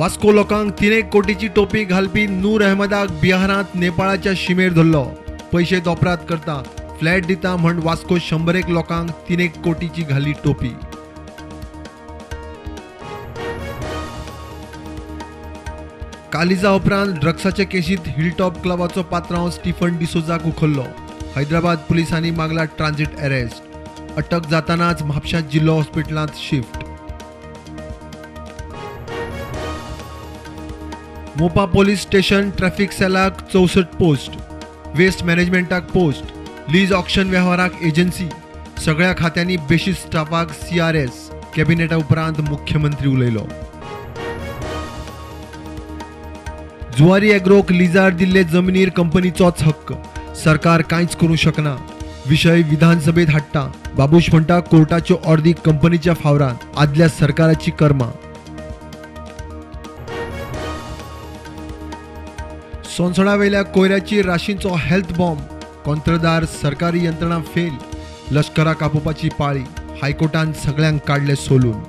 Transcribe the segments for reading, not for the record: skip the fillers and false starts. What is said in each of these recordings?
वास्को लोकांक 3 कोटीची टोपी घालपी नूर अहमदाक बिहारांत नेपाळाच्या शिमेर धरलो. पयशे दोपरात करता, फ्लॅट दिता म्हण वास्को 101 लोकांक 3 कोटीची घाली टोपी. कालिजा उपरांत ड्रग्साचे केशीत हिलटॉप क्लबाचो पात्रांव स्टीफन डिसोजाक उखल्लो. हैदराबाद पुलिसांनी मागला ट्रान्झिट अरेस्ट. अटक जातानाच म्हापशा जिल्लो हॉस्पिटलांत shift. Mopa police station traffic सेलाक 64 पोस्ट, वेस्ट मॅनेजमेंटाक पोस्ट, लीज ऑक्शन वेव्हाराक एजन्सी, सगळ्या खात्यांनी बेशीस स्टाफाक CRS. कॅबिनेटा उपरांत मुख्यमंत्री उलयलो. जुवारी एग्रोक लिजार दिल्ले जमनीर कंपनीचोच हक्क, सरकार कांयच करूं शकना. विशय विधानसभेत हाडटा. बाबूश म्हणटा कोर्टाच्यो ऑर्दी कंपनीच्या फावरान, आदल्या सरकाराची कर्मा. सोनसोणावेल्या कोयऱ्याची राशींचो हेल्थ बॉम्ब, कोंत्रदार सरकारी यंत्रणा फेल, लश्कराक आपोवपाची पाळी, हायकोर्टान सगळ्यांक काडले सोलून.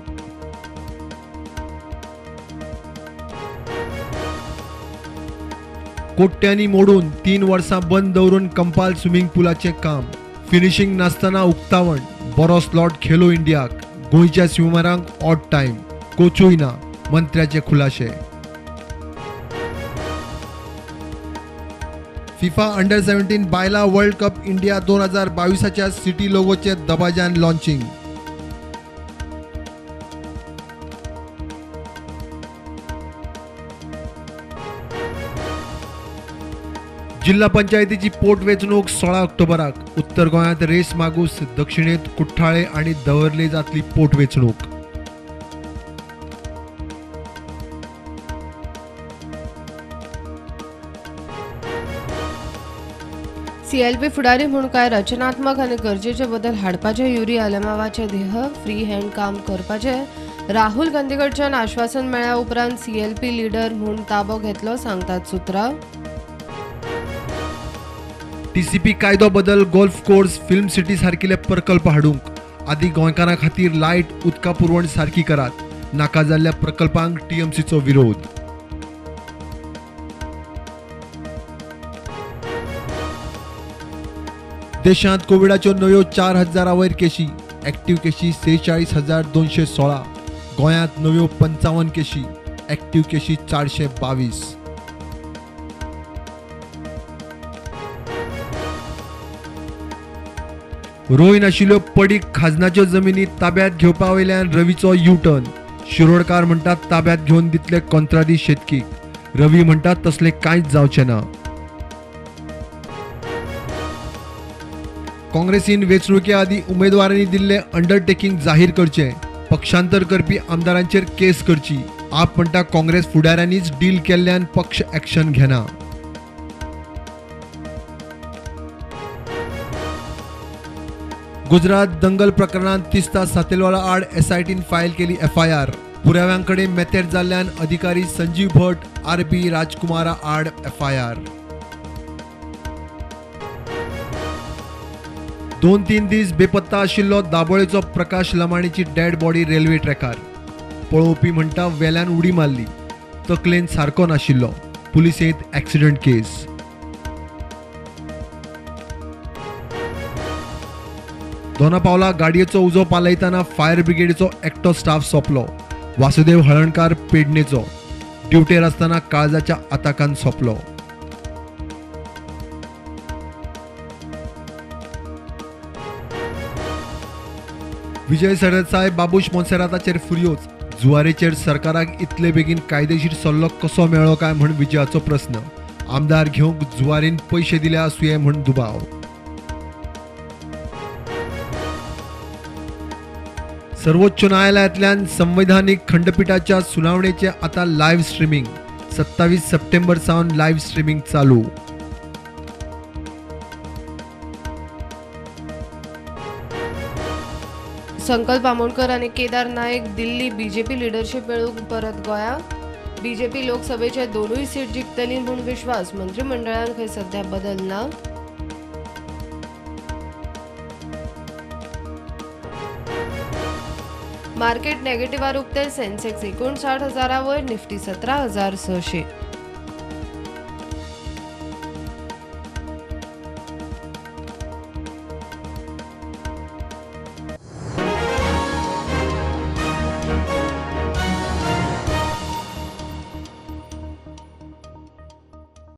कोट्यांनी मोडून 3 वर्सां बंद दवरून कंपाल स्विमिंग पुलाचें काम, फिनिशींग नासतना उक्तावण, बरो स्लॉट खेलो इंडियाक, गोंयच्या स्विमरांक ऑड टायम, कोचूय ना, मंत्र्याचे खुलाशे. फिफा अंडर 17 बायला वर्ल्ड कप इंडिया 2022च्या सिटी लोगोचे दबाज्यान लॉन्चिंग. जिल्हा पंचायतीची पोटवेंचणूक 16 ऑक्टोबराक. उत्तर गोंयांत रेस मागूस, दक्षिणेत कुठ्ठाळे आनी दवर्ले जातली पोटवेंचणूक. सीएलपी फुडारी म्हूण कांय रचनात्मक आनी गरजेचे बदल हाडपाचे युरी आलेमावाचे ध्येय, फ्री हँड काम करपाचे राहुल गांधी कडच्यान आश्वासन मेळ्ळ्या उपरांत सीएलपी लिडर म्हूण ताबो घेतलो, सांगतात सुत्रां. टीसीपी कायदो बदल, गोल्फ कोर्स, फिल्म सिटी सारकिले प्रकल्प हाडूंक आदी गोंयकारां खातीर लायट, उदका पुरवण सारकी करात. नाका जाल्ल्या प्रकल्पांक टीएमसीचो विरोध. देशांत कोविडाच्यो नव्यो 4000 वयर केशी, एक्टिव्ह केशी 46,216. गोंयांत नव्यो 55 केशी, एक्टिव्ह केशी 422. रोय नाशिल्ल्यो पडीक खाजनाच्यो जमिनी ताब्यात घेवपा वयल्यान रवीचो यू टर्न. शिरोडकार म्हणटात ताब्यात घेवन दितले कोंत्रादी शेतकीक. रवी म्हणटात तसलें कांयच जावचें ना. काँग्रेसीन वेंचणुके आदीं उमेदवारांनी दिल्लें अंडरटेकिंग जाहीर करचें, पक्षांतर करपी आमदारांचेर केस करची. आप म्हणटा काँग्रेस फुडाऱ्यांनीच डील केल्ल्यान पक्ष एक्शन घेना. गुजरात दंगल प्रकरणांत तिस्ता सातेलवाला आड एसआयटीन फायल केली एफआयआर. पुराव्यांकडे मेतेर जाल्ल्यान अधिकारी संजीव भट, आरबी राजकुमारा आड एफआयआर. 2-3 दीस बेपत्ता आशिल्लो दाबोळेचो प्रकाश लमाणीची डेड बॉडी रेल्वे ट्रॅकार. पळोवपी म्हणटा वेल्यान उडी मारली, तकलेन सारको नाशिल्लो. पुलिसेंत एक्सिडंट केस. दोनापावला गाडयेचो उजो पालयतना फायर ब्रिगेडीचो एकटो स्टाफ सोंपलो. वासुदेव हळणकार पेडणेचो ड्युटेर आसतना काळजाच्या आताकान सोंपलो. विजय सरदेसाय बाबूश मोन्सेराताचेर फुर्योज. जुवारेचेर सरकाराक इतले बेगीन कायदेशीर सल्लो कसो मेळ्ळो काय म्हण विजयाचो प्रस्न. आमदार घेवंक जुवारीन पयशे दिले आसुये म्हण दुबाव. सर्वोच्च न्यायालयांतल्यान संवैधानिक खंडपीठाच्या सुनावणेचे आता लायव्ह स्ट्रीमिंग. 27 सप्टेंबर सावन लायव्ह स्ट्रीमिंग चालू. संकल्प आमोणकर आनी केदार नायक दिल्ली बीजेपी लिडरशीप मेळूंक परत गोंया. बीजेपी लोकसभेचे 2 सीट जिखतली म्हूण विश्वास. मंत्रिमंडळान खंय सध्या बदल ना. मार्केट नेगेटिव्हार उक्ते. सेन्सेक्स 59,000 वयर, निफ्टी 17,600.